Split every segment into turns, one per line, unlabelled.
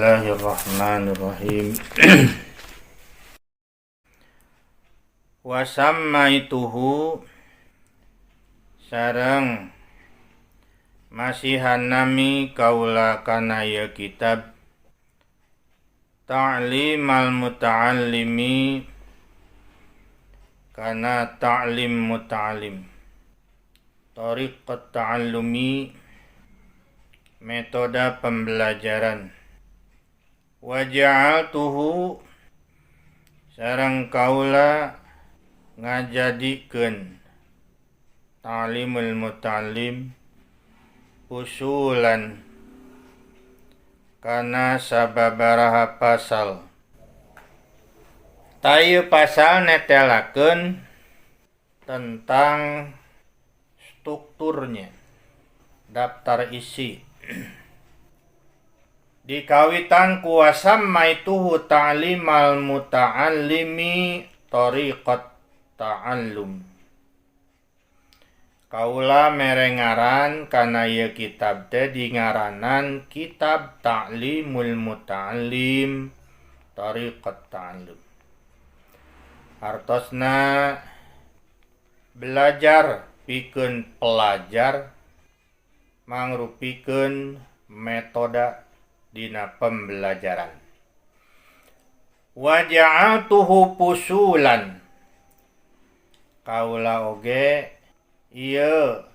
Bismillahirrahmanirrahim. Wa sammaituhu sareng masihan nami kaula kana ieu kitab Ta'limal Muta'allimi kana ta'lim muta'allim, tariqat ta'allumi, metode pembelajaran. Wa ja'altuhu sareng kaula ngajadikeun Ta'limul Muta'allim usulan kana sababaraha pasal. Tah ieu pasal netelakeun tentang strukturnya, daftar isi. Dikawitan ku wasammaituhu ta'limal muta'allimi tariqat ta'allum. Kaula mere ngaran kana ieu kitab teh dingaranan Kitab Ta'limul Muta'allim Tariqat Ta'allum. Hartosna belajar pikeun pelajar mangrupikeun metode dina pembelajaran. Wa ja'altuhu fusulan. Kaula oge ieu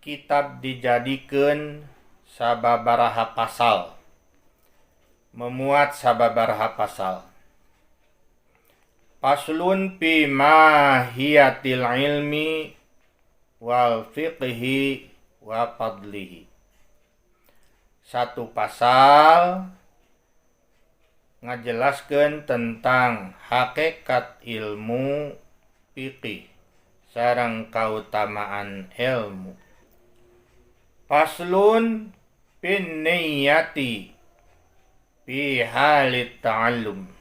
kitab dijadikeun sababaraha pasal, memuat sababaraha pasal. Faslun fi mahiyatil ilmi wal fiqhi wa fadlihi. Satu pasal ngajelaskeun tentang hakikat ilmu fikih sareng kautamaan ilmu. Faslun fin niyyati fi halit ta'allum.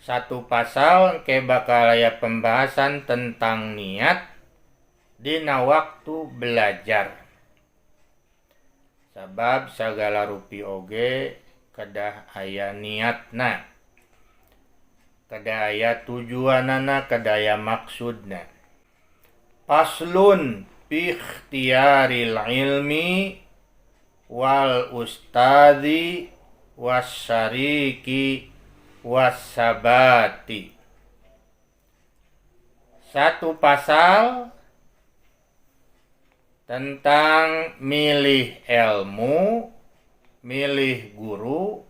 Satu pasal ke bakal aya pembahasan tentang niat dina waktu belajar. Sabab sagala rupi oge kedah aya niatna, kedah aya tujuanana, kedah aya maksudna. Faslun fi ikhtiyaril ilmi wal ustadzi wasyariki wasabati. Satu pasal tentang milih ilmu, milih guru,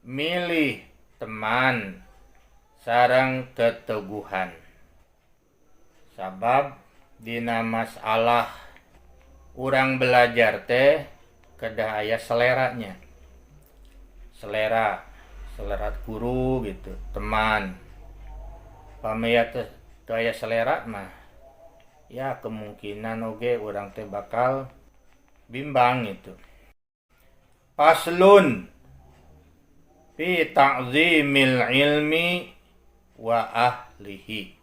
milih teman, sareng keteguhan. Sabab dina masalah urang belajar teh kedah aya seleranya. Selera, selera guru gitu, teman. Pami teh teu aya selera mah ya kemungkinan oge urang teh bakal bimbang gitu. Faslun fi ta'zimil ilmi wa ahlihi.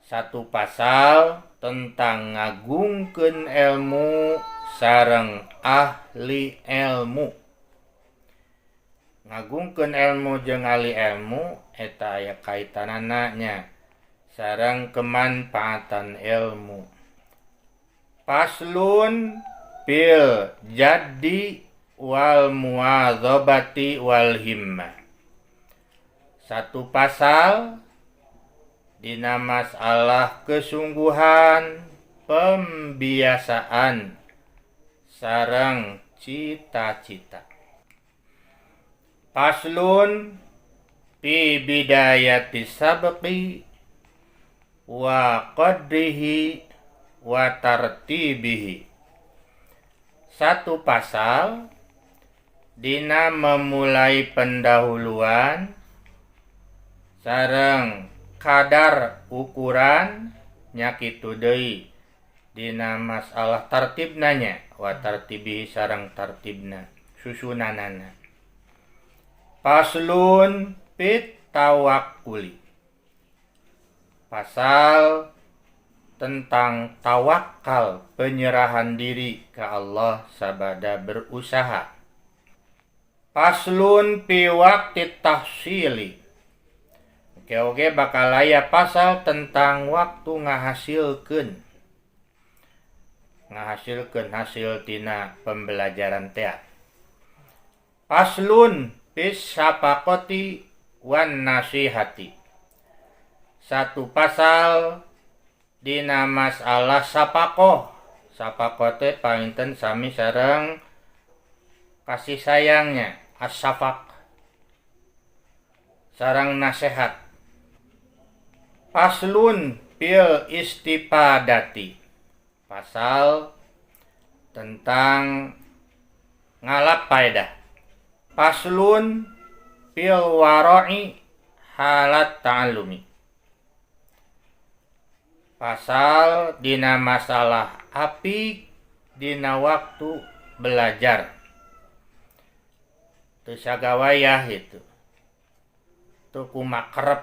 Satu pasal tentang ngagungkeun ilmu sareng ahli ilmu. Ngagungkeun ilmu jeung ahli ilmu eta aya kaitanana nya sareng kemanfaatan ilmu. Faslun fil jaddi wal muwadzabati wal himmah. Satu pasal dina masalah kesungguhan, pembiasaan, sareng cita-cita. Faslun fi bidayati sabqi wa qadrihi wa tartibihi. Satu pasal dina memulai pendahuluan sareng kadar ukuran, nya kitu deui dina masalah tartibna nya, wa tartibihi sareng tartibna, susunanana. Faslun fit tawakkuli. Pasal tentang tentang tawakal, penyerahan diri ke Allah sabada berusaha. Faslun fi waqti tahsili. Oke, oke, bakal aya pasal tentang waktu ngahasilkeun. Ngahasilkeun hasil tina pembelajaran teh. Faslun fi syafaqati wan nasihati. Satu pasal dina masalah syafaqoh. Syafaqoh teh panginten sami sareng kasih sayangnya, as-syafaq. Sareng nasihat. Faslun fil istifadati. Pasal tentang ngalap faedah. Faslun fil wara'i halat ta'allumi. Pasal dina masalah apik dina waktu belajar. Teu sagawayah itu. Teu kumakerep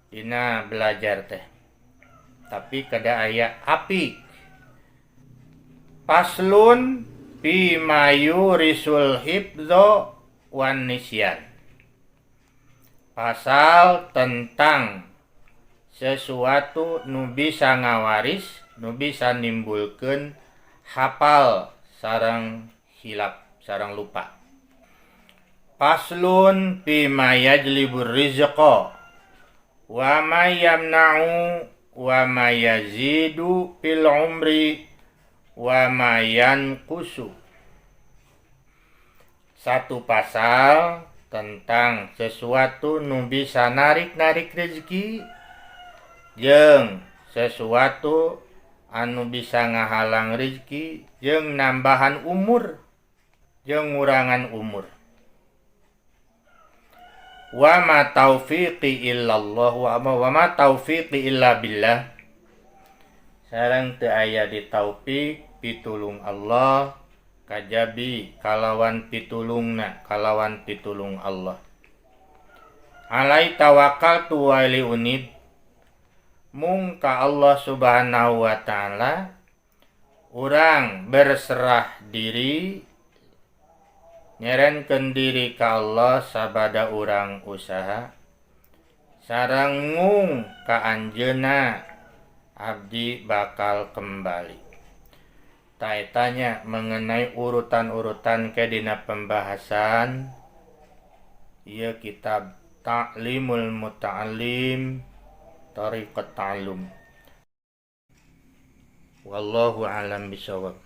dina belajar teh. Tapi kada aya apik. Faslun fi ma yurisul hifdza wan nisyan. Pasal tentang sesuatu nu bisa ngawaris, nu bisa nimbulkeun hafal sareng hilap, sareng lupa. Faslun fi ma yajlibur rizqa wa ma yamna'u wa ma yazidu fil umri wa ma yanqusu. Satu pasal tentang sesuatu nu bisa narik-narik rezeki jeung sesuatu anu bisa ngahalang rezeki jeung nambahan umur jeung ngurangan umur. Wa ma taufiqi illallah wa ma taufiqi illa billah. Sareng teu aya di taufik pitulung Allah kajabi kalawan pitulungna, kalawan pitulung Allah. Alai tawakkaltu wa li unib. Mung ka Allah Subhanahu wa taala urang berserah diri, nyerenkeun diri ka Allah sabada urang usaha sareng ngung ka anjeunna abdi bakal kembali. Tanya mengenai urutan-urutan ke dina pembahasan ieu kitab Ta'limul Muta'allim Tariqat Ta'allum. Wallahu a'lam bishawab.